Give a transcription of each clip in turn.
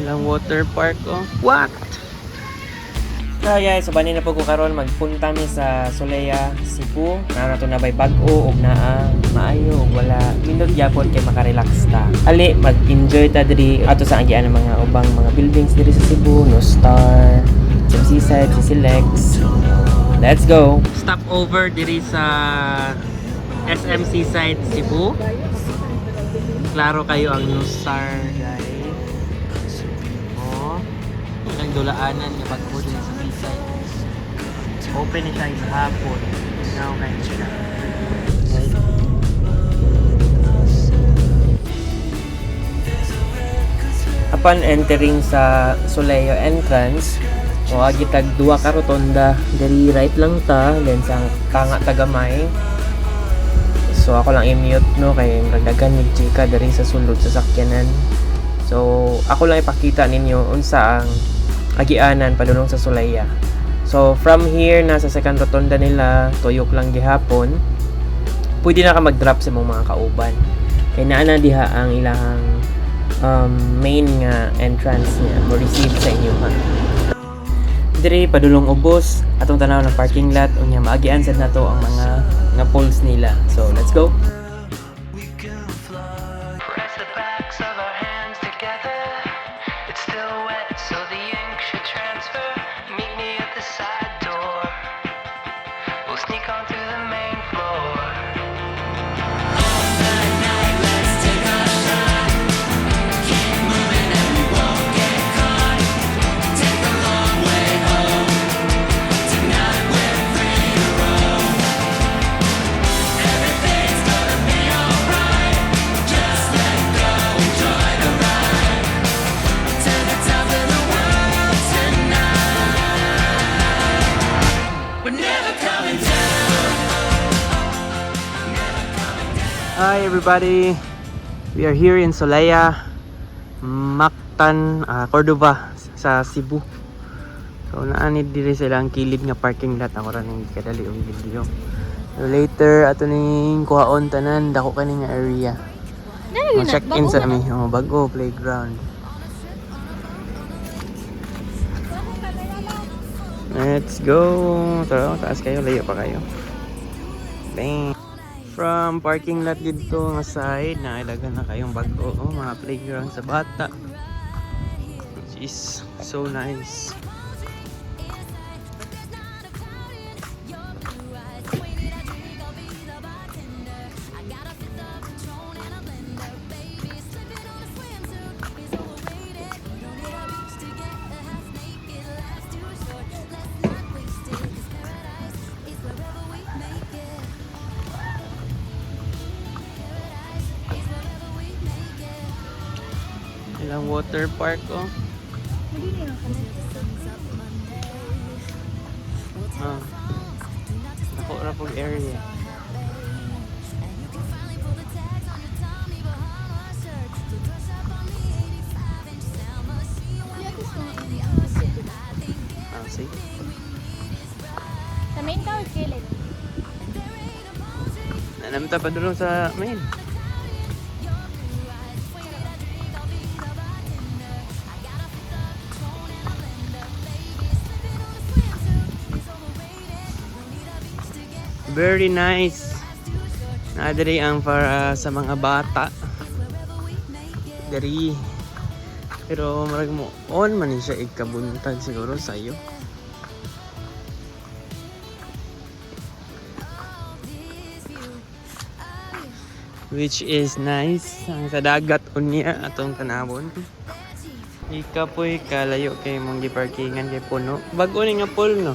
Ilang water park, oh. What? Hi guys, so bani na po ko karon, magpunta mi sa Solea, Cebu. Naa na to na bay bag-o ug naa maayo ug wala, nindot gyapon kay makarelax ta. Ali, mag-enjoy ta diri ato sa agian ng mga ubang mga buildings diri sa Cebu, No Star, SM Seaside, Silex. Let's go. Stop over diri sa SM Seaside, Cebu. Klaro kayo ang New Star, guys. Oh. Ang dulaanan nga bag-o diri sa seaside. Open ni siya sa hapon. Now kayo siya. Upon entering sa Soleo entrance, o agi tag duha ka rotonda, diri right lang ta, then sa tanga tagamay. So ako lang i-mute, no, kay murag daghan mig chika diri sa sulod sa sakyanan. So ako lang ipakita ninyo unsa ang agianan padulong sa Solea. So from here na sa second rotonda nila, tuyok lang gihapon. Pwede na ka mag-drop sa imong mga kauban. Kay naa na diha ang ilahang main nga entrance niya mo receive sa inyo ha. Diri padulong ubos atong tanaw ng parking lot, unya maagian sad nato ang mga nga poles nila. So let's go. Press the backs of our hands together. It's still wet, so the ink should transfer. Meet me at the side door. We'll sneak onto the main floor. All night, let's take our shot. Keep moving and we won't get caught. Take the long way home. Tonight we're free to roam. Everything's gonna be alright. Just let go, enjoy the ride. To the top of the world tonight. We're never coming down. Hi everybody. We are here in Solea, Mactan, Cordova sa Cebu. So naa ni diri sa ilang kilid nga parking lot, ako ra ning kadali og video. So later ato ning kuhaon tanan, dako kani nga area. Mo check in sa mi, oh, bago playground. Let's go. Tara, taas kayo, layo pa kayo. Bang. From parking lot dito nga side, na daghan na kayong bago, oh, mga playground sa bata. Which is so nice. Ilang water park, oh. Ah. Dako ra pug area. Ah, see? Sa main tower, kilid. Nanamta pa dulong sa main. Very nice. Naa diri ang para sa mga bata. Diri. Pero marag mo on man ni siya ikabuntag siguro sayo. Which is nice. Ang sa dagat unya atong tanawon. Ika po'y kalayo kay mong giparkingan kay puno. Bag-o ni nga pool, no?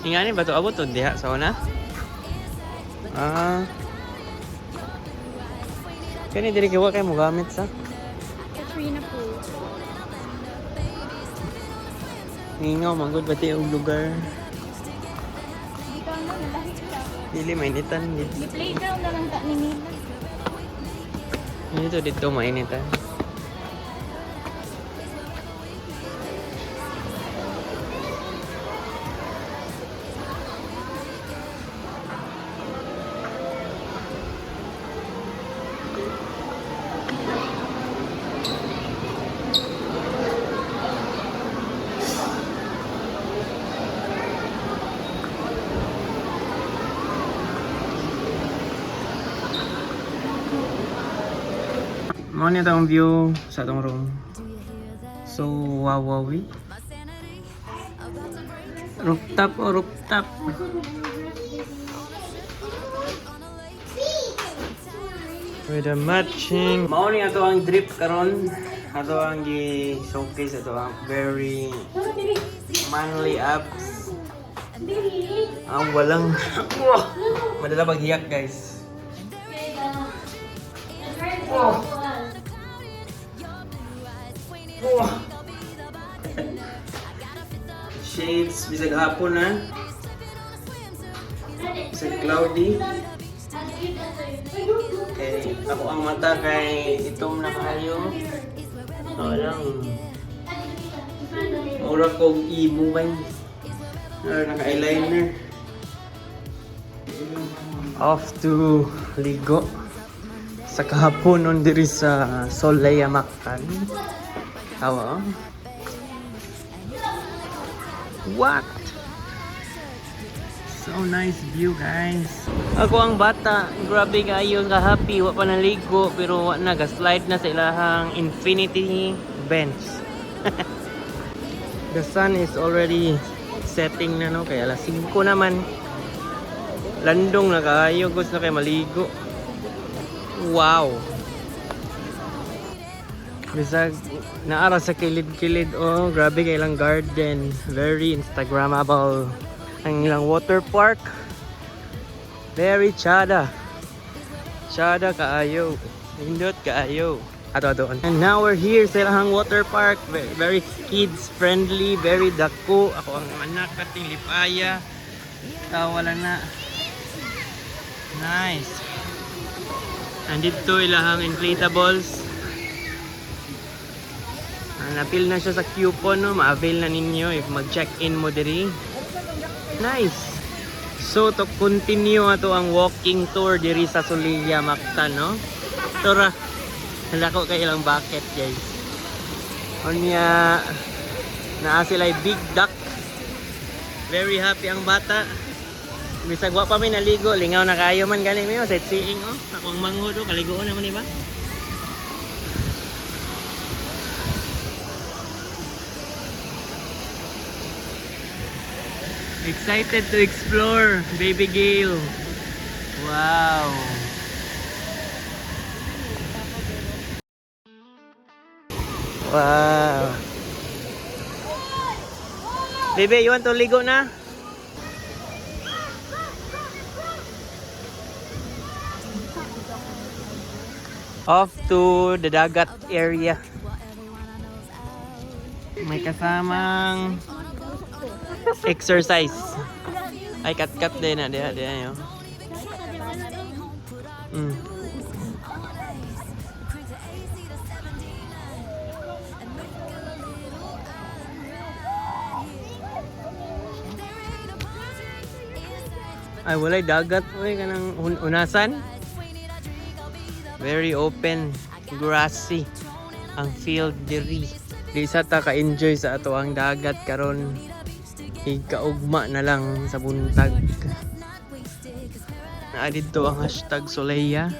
Ingani ba to abot to diha sa una? Ah. Kani diri kay wa kay mo gamit sa Katrina Pool. Ngingaw man gud pati og lugar. Dito ano, nalahi siya. Dili mainitan dito. Di playground na lang ta ni Mila. Dito dito mainitan. Mao ni atong view sa atong room. So, wow, wow, we. Rooftop, oh, rooftop. With a matching. Mao ni ato ang drip karon. Ato ang gi showcase ato ang very manly abs. Ang walang, wah, madala paghiyak, guys. Oh. Oh. Shades bisag hapon na. Bisag cloudy. Kay ako ang mata kay itom na kaayo. Walang mura kog imo ba, or naka-eyeliner. Off to ligo sa kahaponon diri sa Solea Mactan. Awa. Oh. What? So nice view, guys. Ako ang bata, grabe kaayo ka happy, wa pa naligo pero wa na ga-slide na sa ilahang infinity bench. The sun is already setting na, no, kaya alas 5 naman. Landong na kaayo, gusto na kay maligo. Wow. Bisag naara sa kilid-kilid, oh, grabe kay ilang garden, very instagrammable. Ang ilang water park. Very chada. Chada kaayo. Nindot kaayo. Ato ato. And now we're here sa ilang water park. Very, very kids friendly, very dako. Ako ang anak kating lipaya. Tawa lang na. Nice. Andito ilahang inflatables. Ah, napil na siya sa coupon, no? Ma-avail na ninyo if mag-check-in mo diri. Nice. So, to continue ato ang walking tour diri sa Solea Mactan, no? Tora. Hala ko kay ilang bucket, guys. Unya, naa sila big duck. Very happy ang bata. Bisag wa pa mi naligo, lingaw na kayo man gani mi, oh, sightseeing oh. Akong manghud oh, kaliguon naman, di ba? Excited to explore, baby Gail. Wow. Wow. Baby, you want to ligo na? Off to the dagat area. May kasamang exercise. Ay, cut-cut din na. Diha, diha, yun. Ay, walay dagat. Uy, kanang unasan. Very open, grassy ang field diri. Di sa ta ka-enjoy sa ato ang dagat karon. Higkaugma na lang sa buntag. Naa didto ang #Solea.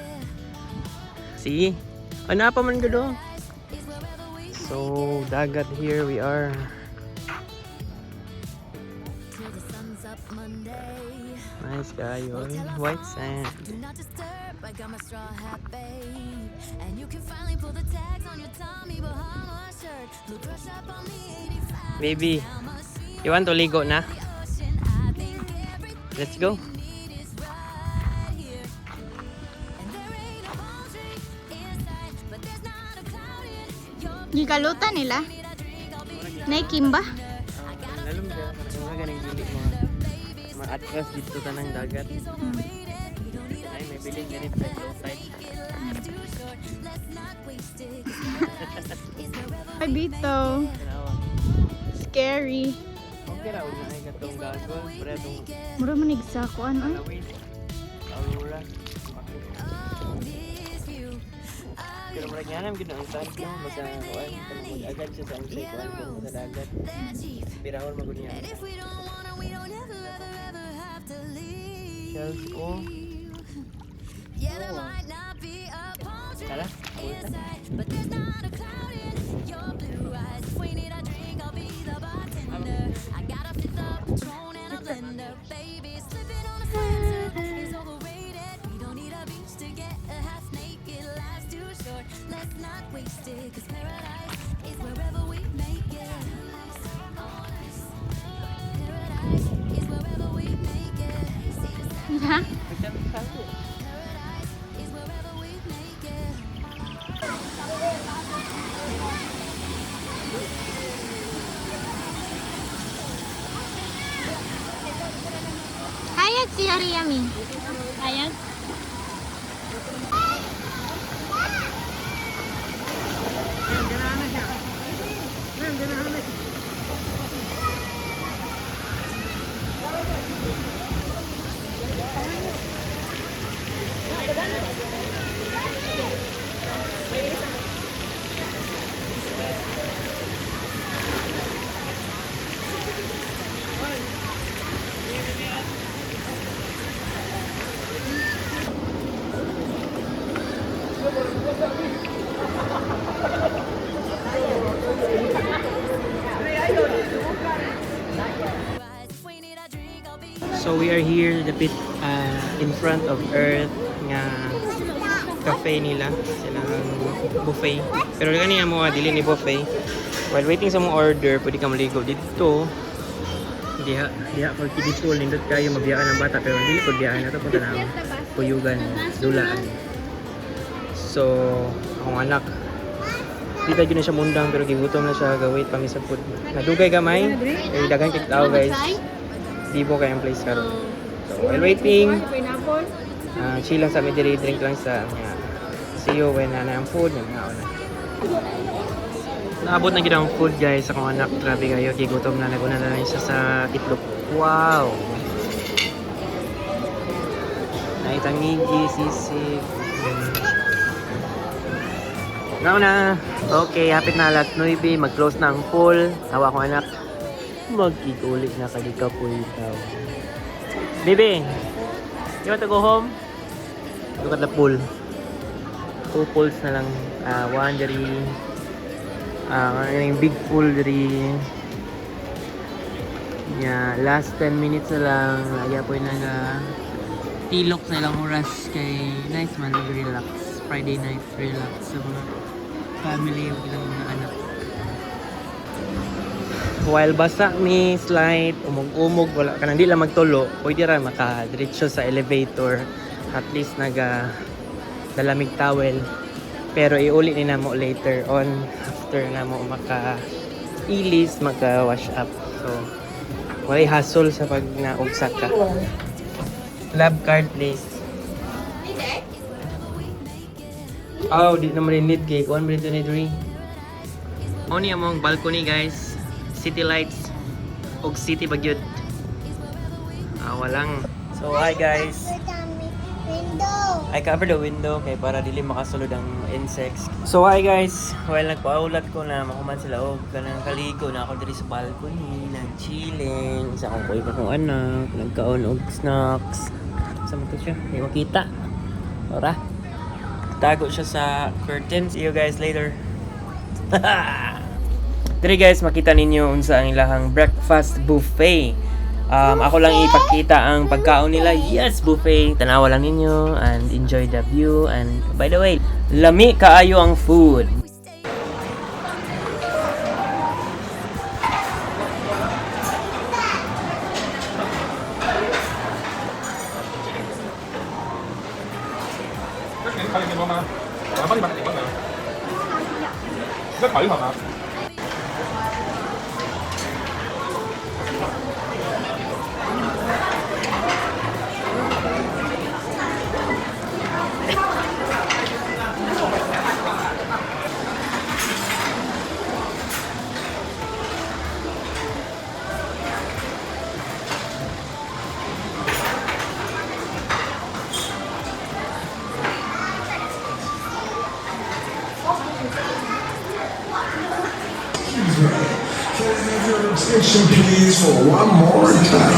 See? Ano pa man gud, oh. So, dagat, here we are. Nice kayo, eh. White sand. Do not disturb. I got my straw hat, babe. And you can finally pull the tags on your Tommy Bahama shirt. Blue crush up on the 85 Baby, you want to ligo na? ocean. I think everything Let's go. we need is right here. And there ain't a palm tree inside, but there's not a cloud in your Gikalutan nila. Naikimba? Lalom siya, parang mga ganing dili mga ma-atras dito tanang dagat. Ay, may biling ganit sa low tide. Ay, bito. Tanawa. Scary. Okay ra, huwag na ay katong gagol. Pero itong Mura man nagsakuan ay. Alawin. Aurora. Pero murag nga naman gud ang sand, no? Basta kuan, kanang mag-agad siya sa unsay kuan kung sa dagat. Birahon magud niya. If we don't wanna, we don't ever, ever, ever have to leave. Shells, oh. Yeah, there might not be a palm Tara. Inside, but there's not a cloud in your blue eyes. If we need a drink, I'll be the bartender. I got a fifth of Patron and a blender, baby. Slipping on a sensor is overrated. We don't need a beach to get a half naked. Life's too short, let's not waste it. 'Cause paradise is wherever we make it. Paradise is wherever we make it. See the sun. Ha? Paradise is wherever we make it. Hayag si Hariyami. Hayag? If we need a drink, I'll be So we are here the bit in front of Earth nga cafe nila, silang buffet. Pero kani mo dili ni buffet. While waiting sa mong order, pwede ka maligo dito. Diha diha pag dito nindot kayo mabiyaan ang bata pero dili pag biyaan na to punta na ang kuyugan dulaan. So, akong anak di tayo na siya mundang pero gigutom na siya gawait pa mi sa food. Nadugay gamay. Eh daghan kay tao, guys. Bibo kay ang place karon. So while waiting, chill lang sa mi diri, drink lang sa nga. See you when na ang food, nga mga na. Naabot na gid ang food, guys, akong anak. Grabe kayo, gigutom na, naguna na lang siya sa itlog. Wow. Naitangigi, sisig. Ngaon na. Okay, hapit na alas 9, mag-close na ang pool. Tawa akong anak. Mag-iguli na kalikapoy daw. Baby, you want to go home? Look at the pool. Two pools na lang. One diri. Ano yung big pool diri. Yeah, last 10 minutes na lang. Lagi po na nga tilok sa ilang oras kay nice man mag-relax. Friday night relax sa mga family ug ilang mga anak. While basa mi slide, umog-umog, wala ka nang di lang magtulo, pwede ra makadiretso sa elevator. At least naga dalamig towel. Pero iuli ni namo later on after namo maka ilis, maka wash up. So walay hassle sa pag naugsak ka. Lab card, please. Oh, di na marinit kay kuan ba dito ni Dre? Mao ni among balcony, guys. City lights og city bagyod. Ah, walang. So hi, guys. Window. I cover the window kay para dili makasulod ang insects. So hi, guys, while nagpaulat ko na mahuman sila og kanang kaligo na ako diri sa balcony, nag-chilling sa akong kuy akong anak, nagkaon og snacks. Sa mo to siya? Di makita. Ora. Tago siya sa curtain. See you guys later. Diri, guys, makita ninyo unsa ang ilahang breakfast buffet. Ako lang ipakita ang pagkaon nila. Yes, buffet. Tanawa lang ninyo and enjoy the view. And by the way, lami kaayo ang food. we stay. 这是您看见面包吗？我来帮你把它关了。你再考一考吗？ Can I have your attention, please, for one more time?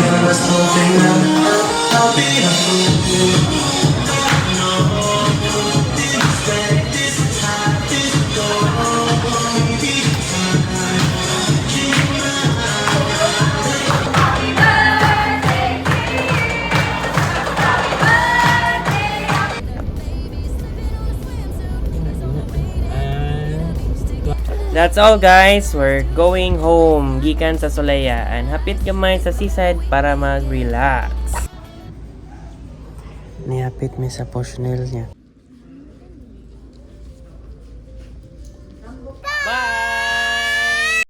That's all, guys. We're going home gikan sa Solea and hapit gamay sa seaside para mag-relax. Nihapit mi sa Poshnel niya.